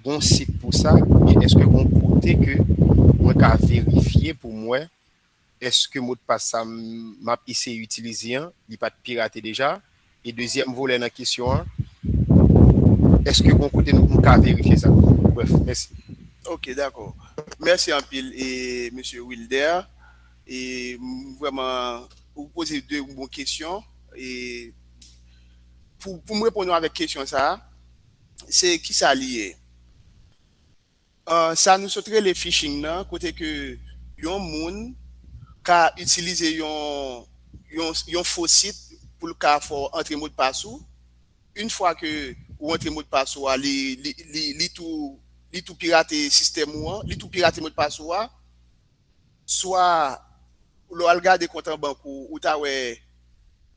gon sit pou sa, oubyen èske gon kote ke mwen ka verifye pou m wè èske modpas sa m ap eseye itilize an, li pa t pirate deja? E dezyèm volè nan kesyon an, èske gon kote nou, nou ka verifye sa? Brèf, mèsi. Ok, dakò. Mèsi anpil, e, mesye Wilder. E, m, vrèman, ou poze de bon kesyon. E, pou, pou m reponn ou avèk kesyon sa a, se kisa li ye? Ah, sa nou sot rele phishing nan, kote ke yon moun ka itilize yon, yon, yon fo sit pou l ka fè w antre modpas ou. Yon fwa ke ou antre modpas ou a, li, li, li, li tou, li tou pirate sistèm ou an, li tou pirate modpas ou a. Swa lè w al gade kont an bank ou, ou ta wè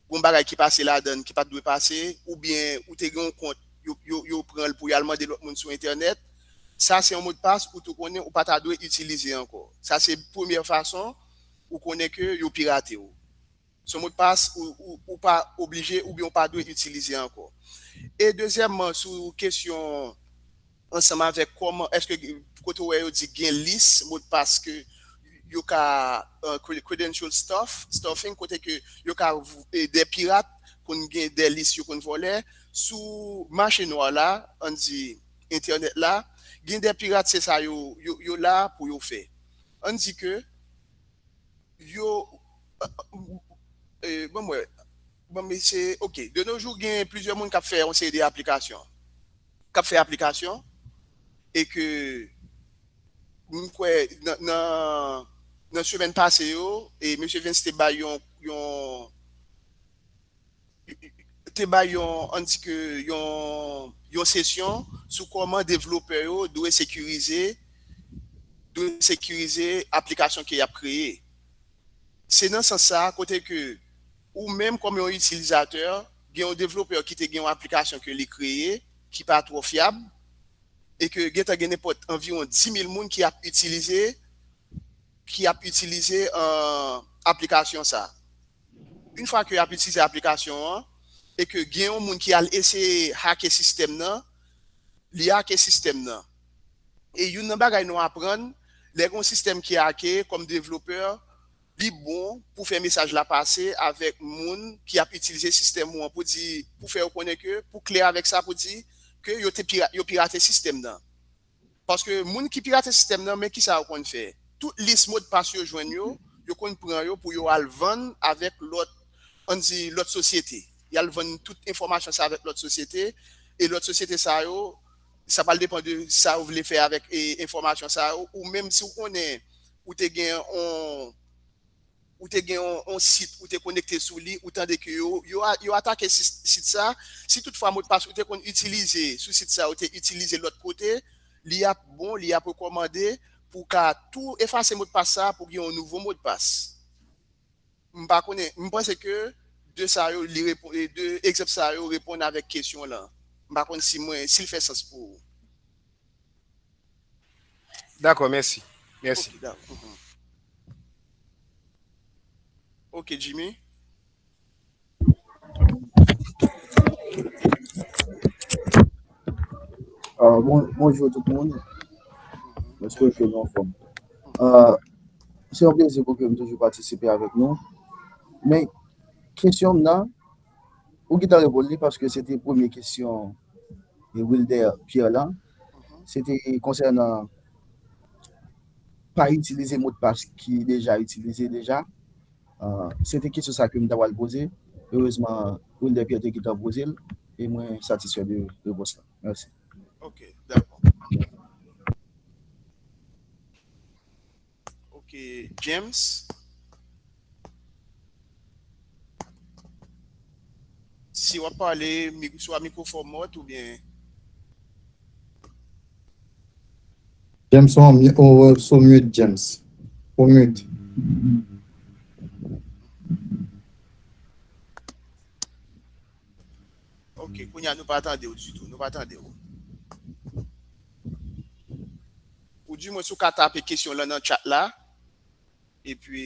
gon bagay ki pase ladan l ki pa t dwe pase, oubyen ou te gen yon kont, yo, yo, yo pran l pou y al mande lòt moun sou entènèt. Sa se yon modpas ou tou konnen ou pa ta dwe itilize ankò. Sa se premyè fason ou konnen ke yo pirate w. Se yon modpas ou, ou, ou pa oblije oubyen ou pa dwe itilize ankò. E dezyèmman, sou kesyon ansanm avèk kòman, èske kote w wè yo di gen lis modpas ke yo ka, euh, cre-, credential stuff, stuffing, kote ke yo ka, eh, de pirat konn gen de lis yo konn vòlè sou mache nwa la, ann di entènèt la, gen de pirat se sa yo, yo, yo la pou yo fè. Ann di ke yo, eh, bon, mwen, bon, mesye, ok, de nos jours, gen plizyè moun k ap fè yon seri de aplikasyon, k ap fè aplikasyon, e ke m kwè nan, nan, nan semèn pase yo, e mesye Vince te bay yon, yon, te bay yon, ann di ke yon, yon sesyon sou kòman devlopè yo dwe sekirize, dwe sekirize aplikasyon ke y ap kreye. Se nan sans sa a, kote ke ou menm kòm yon itilizatè, gen yon devlopè ki te gen yon aplikasyon ke li kreye, ki pa twò fyab, e ke gentan gen nenpòt anviwon dis mil moun ki ap itilize, ki ap itilize, euh, aplikasyon sa. Yon fwa ke y ap itilize aplikasyon an, e ke gen yon moun ki al eseye hake sistèm nan, li hake sistèm nan. E youn nan bagay nou aprann, lè gen yon sistèm ki hake, kòm devlopè, li bon pou fè mesaj la pase avèk moun ki ap itilize sistèm ou an pou di, pou fè yo konnen ke, pou klè avèk sa, pou di ke yo te pira-, yo pirate sistèm nan. Paske moun ki pirate sistèm nan, men kisa yo konn fè? Tout lis modpas yo jwenn yo, yo konn pran yo pou yo al vann avèk lòt, ann di, lòt sosyete. Y al vann tout enfòmasyon sa avèk lòt sosyete, e lòt sosyete sa yo, sa pral depann de sa yo vle fè avèk, e, enfòmasyon sa yo, ou menm si w konnen ou te gen on, ou te gen on, on sit, ou te konekte sou li, ou tande ke yo, yo, a- yo atake sis- sit sa, si toutfwa modpas ou te konn itilize sou sit sa, ou te itilize lòt kote, li ap bon, li ap rekòmande pou w ka tou efase modpas sa pou gen yon nouvo modpas. M pa konnen, m panse ke de sa yo, li repo- e de egzanp sa yo reponn avèk kesyon lan. M pa konn si mwen, si l fè sans pou ou. Dakò, mèsi. Mèsi. Ok, dakò. Mhm. Ok, Jimmy. Ah, bon, bonjou tout moun. M espere ke nou anfòm. Ah, se yon plezi pou ke m toujou patisipe avèk nou. Men, kesyon m nan, ou gentan reponn li paske se te premye kesyon e Wilder Pierre la. Se te konsènan pa itilize modpas ki deja itilize deja. Ah, se te kesyon sa ke m ta pral poze. Erezman, Wilder Pierre te gentan poze l e mwen satisfè de repons la. Mèsi. Ok, dakò. Ok, James. Si w ap pale, mi- swa mikwofòn mòt oubyen. James, ou on mute, James. Ou mute. Ok, kounye a nou pa tande w ditou, nou pa tande w. Ou di mwen si w ka tape kesyon lan nan chat la, epi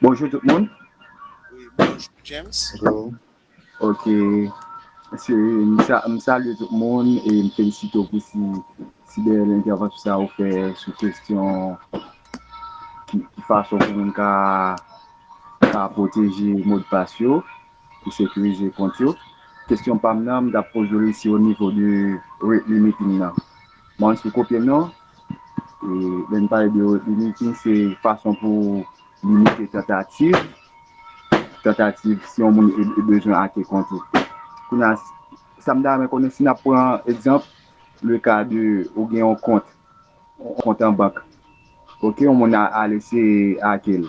Bonjou tout moun. Wi, bonjou James. Ok. Se, m, sa, m salye tout moun e m felisite w pou si, si bèl entèvansyon sa ou fè sou kesyon ki, ki fason pou moun ka, ka pwoteje modpas yo, pou sekirize kont yo. Kesyon pa m nan, m t ap poze w li se o nivo de rate limiting nan. Mwen si w kopye m non. E, lè n pale de rate limiting, se fason pou limite tantativ, tantativ si yon moun e, e bezwen ake kont ou. Kounye a, sa m ta renmen konnen si n ap pran egzanp, le ka de ou gen yon kont, yon kont an bank. Ok, yon moun a, al eseye ake l.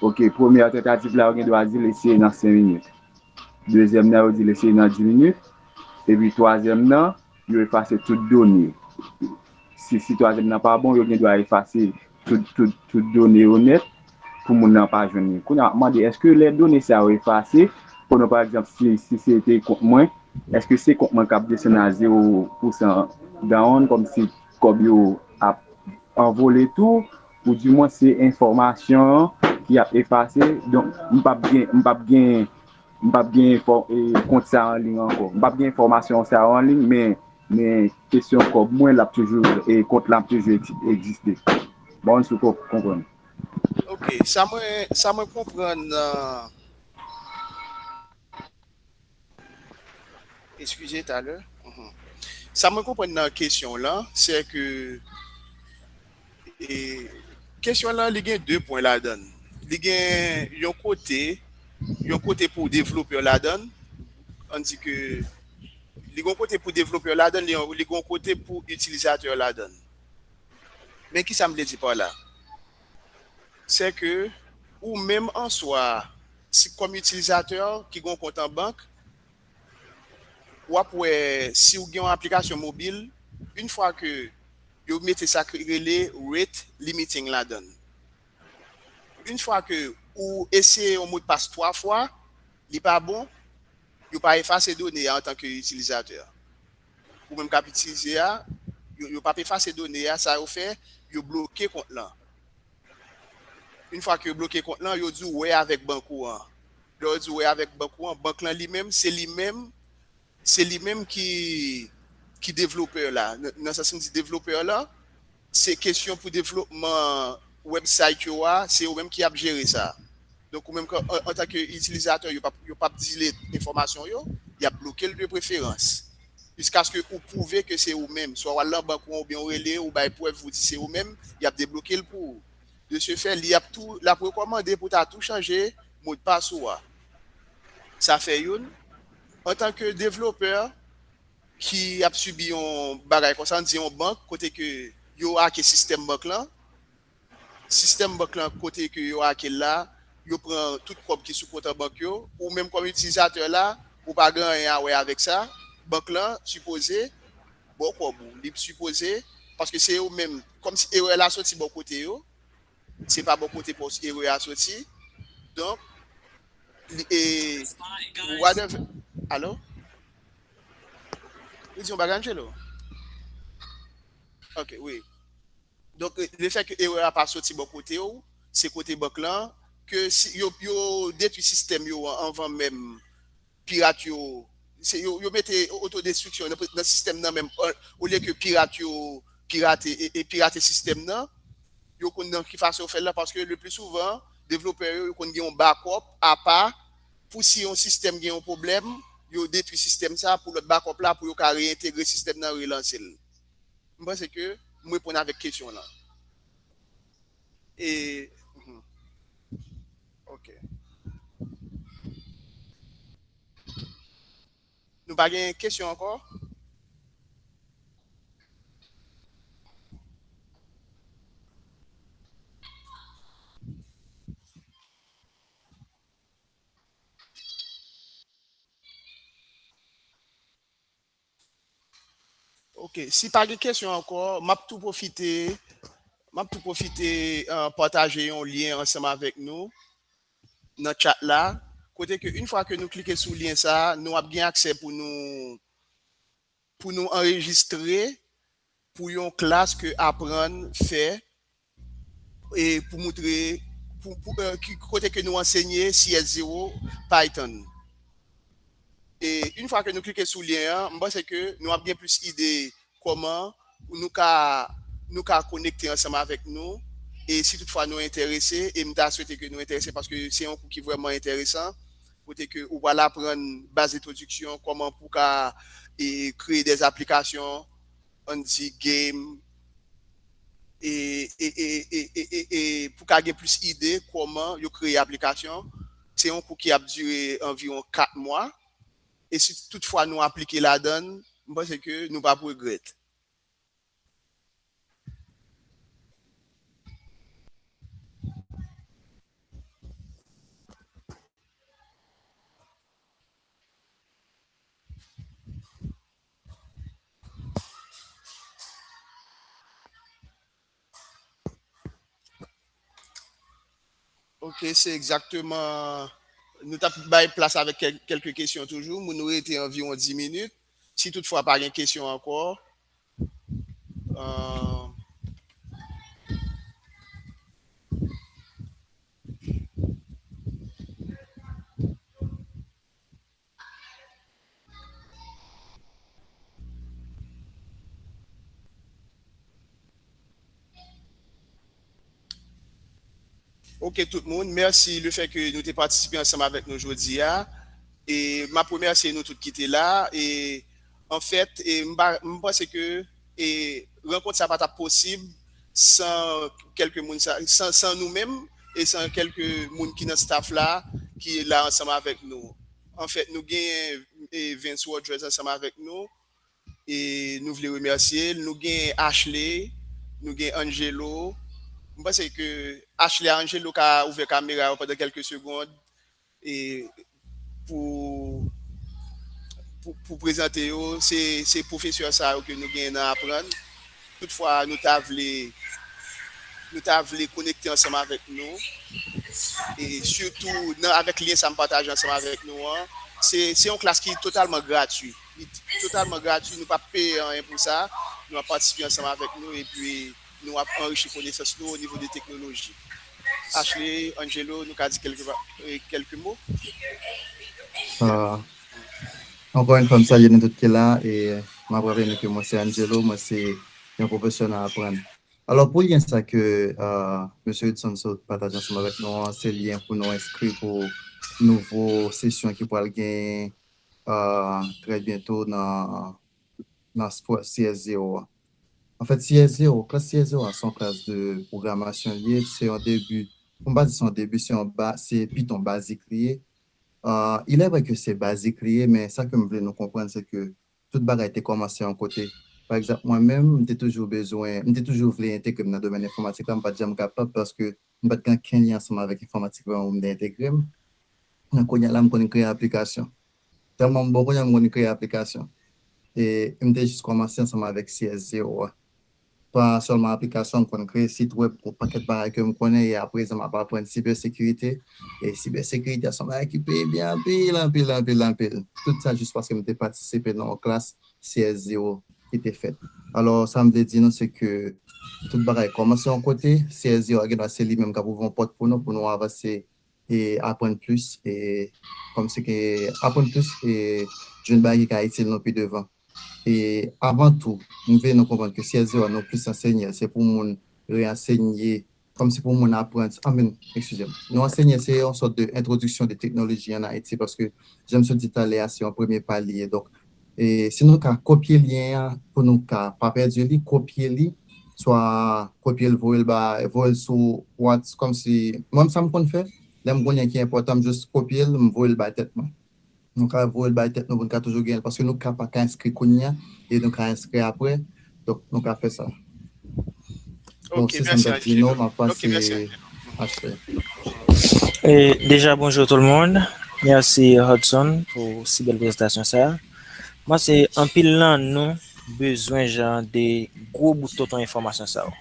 Ok, premyè tantativ la, yo gen dwa di l eseye nan senk minit. Dezyèm nan, yo di l eseye nan dis minit. Epi twazyèm nan, yo efase tout done. Si, si twazyèm nan pa bon, yo gen dwa efase tout, tout, tout done yo nèt pou moun nan pa jwenn li. Kounye a, m ap mande, èske lè done sa yo efase, konnen pa egzanp, si, si se te kont mwen, èske se kont mwen k ap desann a zewo pousan down, kòmsi kòb yo ap anvole tou, ou di mwen se enfòmasyon an ki ap efase, donk m p ap gen, m p ap gen, m p ap gen enfò- e, kont sa an liy ankò. M p ap gen enfòmasyon sa yo an liy, men, men kesyon kòb mwen, l ap toujou, e kont la ap toujou egz- egziste. Bon, si w ko- konprann. Ok, sa mwen, sa mwen konprann nan, eskize, talè. Mhm. Sa mwen konprann nan kesyon w lan, se ke, e, kesyon lan, li gen de pwen ladan l. Li gen yon kote, yon kote pou devlopè ladan l, ann di ke li gen yon kote pou devlopè ladan l, li gen yon kote pou itilizatè ladan l. Men kisa m vle di pa la? Se ke ou menm an swa, si kòm itilizatè ki gen yon kont an bank, w ap wè si w gen yon aplikasyon mobil, yon fwa ke yo mete sa ki rele rate limiting ladan l. Yon fwa ke ou eseye yon modpas twa fwa, li pa bon, yo pa efase done a antanke itilizatè. Ou menm k ap itilize a, yo, yo p ap efase done a, sa yo fè, yo bloke kont lan. Yon fwa ke yo bloke kont lan, yo di w wè avèk bank ou an. Lè yo di w wè avèk bank ou an, bank lan li menm, se li menm, se li menm ki, ki devlopè la. Nan, nan sans m di devlopè la, se kesyon pou devlopman website yo a, se yo menm ki ap jere sa. Donk, ou menm, an, antanke itilizatè, yo p ap, yo p ap delete enfòmasyon yo, y ap bloke l de preferans. Jiskaske ou pwouve ke se ou menm. Swa w al nan bank ou an, oubyen ou rele, ou bay prèv, ou di se ou menm, y ap debloke l pou ou. De ce fait, li ap tou, l ap rekòmande pou ta tou chanje modpas ou a. Sa fè youn. Antanke devlopè ki ap sibi yon bagay konsa, ann di yon bank, kote ke yo ake sistèm bank lan, sistèm bank lan kote ke yo ake l la, yo pran tout kòb ki sou kont an bank yo, ou menm kòm itilizatè la, ou pa gen anyen a wè avèk sa, bank lan sipoze ba w kòb ou, li sipoze, paske se yo menm, kòmsi erè la soti bò kote yo, se pa bò kote pa w erè a soti, donk, li, e, whatever, alo? Ou di yon bagay, Angelo? Ok, wi. Donk, lefètke erè a pa soti bò kote w, se kote bank lan, ke si, yo, yo detwi sistèm yo an anvan menm pirat yo, se, yo, yo mete otodestriksyon nan, nan sistèm nan menm, o, olye ke pirat yo pirate, e, e pirate sistèm nan, yo konn nan ki fason yo fè l la, paske le pli souvan, devlopè yo, yo konn gen yon backup apa, pou si yon sistèm gen yon pwoblèm, yo detwi sistèm sa, pou lòt backup la, pou yo ka reyentegre sistèm nan, relanse l. M panse ke m reponn avèk kesyon lan. E, mhm. Ok. Nou pa gen kesyon ankò? Ok, si pa gen kesyon ankò, m ap tou pwofite, m ap tou pwofite, eh, pataje yon lyen ansanm avèk nou nan chat la, kote ke yon fwa ke nou klike sou lyen sa, nou ap gen aksè pou nou, pou nou anrejistre pou yon klas ke Aprann fè e pou moutre, pou, pou, eh, ki, kote ke nou ansenye C S zero Python. E yon fwa ke nou klike sou lyen an, m panse ke nou ap gen plis ide kòman nou ka, nou ka konekte ansanm avèk nou. E si toutfwa nou enterese, e m ta swete ke nou enterese paske se yon kou ki vrèman enteresan, kote ke ou pral aprann baz entwodiksyon, kòman pou ka, e, kreye de aplikasyon, ann di game, e, e pou ka gen plis ide kòman yo kreye aplikasyon. Se yon kou ki ap dire anviwon kat mwa. E si toutfwa nou aplike ladan l, m panse ke nou p ap regrèt. Ok, se egzakteman, nou t ap bay plas avèk kèl-, kèlke kesyon toujou. Moun nou rete anviwon dis minit. Si toutfwa pa gen kesyon ankò, euh, Ok, tout moun, mèsi lefètke nou te patisipe ansanm avèk nou jodi a. E m ap remèsye nou tout ki te la. E anfèt, e m pa, m panse ke, e rankont sa pa t ap posib san kèlke moun sa, san, san nou menm e san kèlke moun ki nan staff la, ki la ansanm avèk nou. Anfèt, nou gen, e, Vince Rodgers ansanm avèk nou. E nou vle remèsye l. Nou gen Ashley, nou gen Angelo. M panse ke Ashley ak Angelo ka ouvè kamera yo pandan kèlke segonn e pou, pou, pou prezante yo. Se, se pwofesè sa yo ke nou gen nan Aprann. Toutfwa, nou ta vle, nou ta vle konekte ansanm avèk nou. E sitou, nan, avèk lyen sa m pataje ansanm avèk nou an, se, se yon klas ki totalman gratui. Li totalman gratui, nou p ap peye anyen pou sa. Nou ap patisipe ansanm avèk nou, epi nou ap anrichi konesans nou o nivo de teknoloji. Ashley, Angelo, nou ka di kèlke pa-, e, kèlke mo? Ah, ankò yon fwa, m salye nou tout ki la, e M ap raple nou ke mwen se Angelo, mwen se yon pwofesè nan aprann. Alò, pou lyen sa ke, euh, mesye Hudson sot pataje ansanm avèk nou an, se lyen pou nou enskri pou nouvo sesyon ki pral gen, euh, trè byento nan, nan spò-, C S zero a. Anfèt, C S zero, klas C S zero a se yon klas de pwogramasyon li ye, se yon debi, pou m pa di se yon debi, se yon ba-, se Python bazik li ye. Euh, il est vrai que se bazik li ye, men sa ke m vle nou konprann, se ke tout bagay te kòmanse yon kote. Pa egzanp, mwen menm, m te toujou bezwen, m te toujou vle entegre m nan domèn enfòmatik la, m pa t janm kapab paske m pa t gen ankenn lyen ansanm avèk enfòmatik la, m te entegre m. Nan kounye a la, m konn kreye aplikasyon. Tèlman m bon kounye a, m konn kreye aplikasyon. E m te jis kòmanse ansanm avèk C S zero a. Pa sèlman aplikasyon, m konn kreye sit wèb, gon pakèt bagay ke m konnen, e aprezan m ap aprann sibèsekirite. E sibèsekirite a se yon bagay ki peye byen anpil, anpil, anpil, anpil. Tout sa jis paske m te patisipe nan yon klas C S zero ki te fèt. Alò, sa m vle di nou, se ke tout bagay kòmanse yon kote, C S zero a gen dwa se li menm k ap ouvri yon pòt pou nou, pou nou avanse e aprann plis, e kòmsi ke aprann plis e jwenn bagay ki ka itil nou pi devan. E avan tou, m vle nou konprann ke C S zero a nou plis ansenye, se pou moun reansenye, kòmsi pou moun aprann, I mean, eskize m. Nou ansenye, se yon sòt de entwodiksyon de teknoloji an Ayiti, paske, jan m sot di talè a, se yon premye pa li ye. Donk, e si nou ka kopye lyen an, pou nou ka pa pèdi li, kopye li, swa kopye l, voye l ba, voye l sou Whats-, kòmsi, mwen, sa m konn fè, lè m gon lyen ki enpòtan, m jis kopye l, m voye l bay tèt mwen. Nou ka voye l bay tèt nou pou n ka toujou gen l, paske nou ka pa ka enskri kounye a, e nou ka enskri apre. Donk, nou ka fè sa. Bon, se sa m t ap di nou, m ap pase Ashley. E, deja, bonjou tout moun. Mèsi, Hudson, pou si bèl prezantasyon sa a. Mwen, se anpil nan nou bezwen jan de gwo bout tonton enfòmasyon sa yo.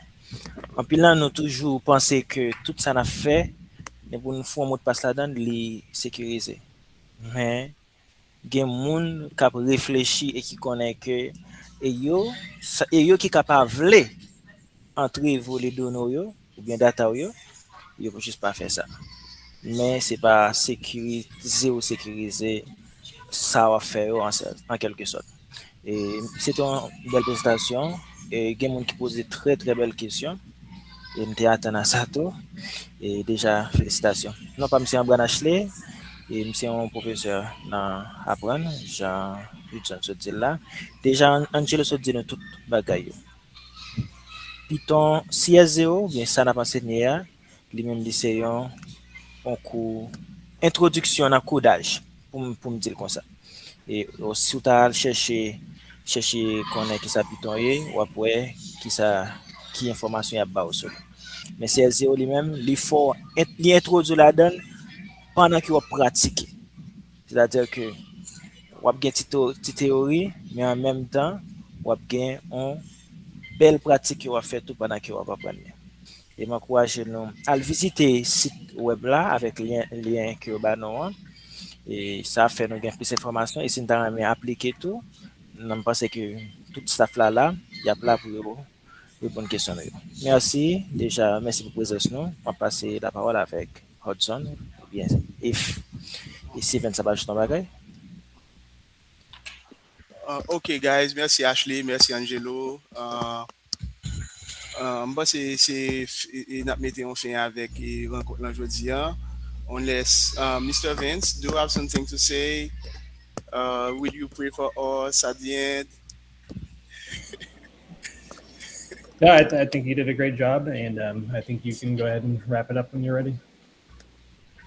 Anpil nan nou toujou panse ke tout sa n ap fè, depi nou fout yon modpas ladan l, li sekirize. Men, gen moun k ap reflechi e ki konnen ke e yo, sa- e yo ki ka pa vle antre vole done w yo, oubyen data w yo, yo pou jis pa fè sa. Men se pa sekirize ou sekirize sa w ap fè yo an, an kèlkesòt. E se te yon bèl prezantasyon. E gen moun ki poze trè, trè bèl kesyon. E m te atann a sa tou. E deja, felisitasyon. Non pa m se Ambran Ashley. E m se yon pwofesè nan aprann, jan Hudson sot di l la. Deja, Angelo sot di nou tout bagay yo. Python C S zero, oubyen sa n ap ansenye a, li menm li se yon, yon kou entwodiksyon nan kodaj, pou m, pou m di l konsa. E si w ta al chèche, chèche konnen kisa Python ye, w ap wè kisa, ki enfòmasyon y ap ba w sou li. Men C S zero li menm, li fè w, li entwodui w ladan l pandan ke w ap pratike. Sètadi ke w ap gen ti, ti teyori, men an menm tan, w ap gen yon bèl pratik ke w ap fè tou pandan ke w ap aprann li. E m ankouraje nou al vizite sit wèb la avèk lyen, lyen ke yo ba nou an. E sa ap fè nou gen plis enfòmasyon. E si n ta renmen aplike tou, m panse ke tout staff la la, y ap la pou yo reponn kesyon nou yo. Mèsi, deja, mèsi pou prezans nou. M ap pase lapawòl avèk Hudson, oubyen If, e Steven sa pa ajoute yon bagay. Uh, ok, guys, mèsi Ashley, mèsi Angelo. Uh, uh, m panse se n ap mete yon fen avèk rankont lan jodi a. Unless, uh, Mister Vince, do you have something to say? Uh, will you pray for us at the end? No, I, th- I think you did a great job, and um, I think you can go ahead and wrap it up when you're ready.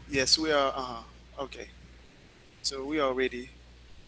Yes, we are. Uh, okay. So we are ready.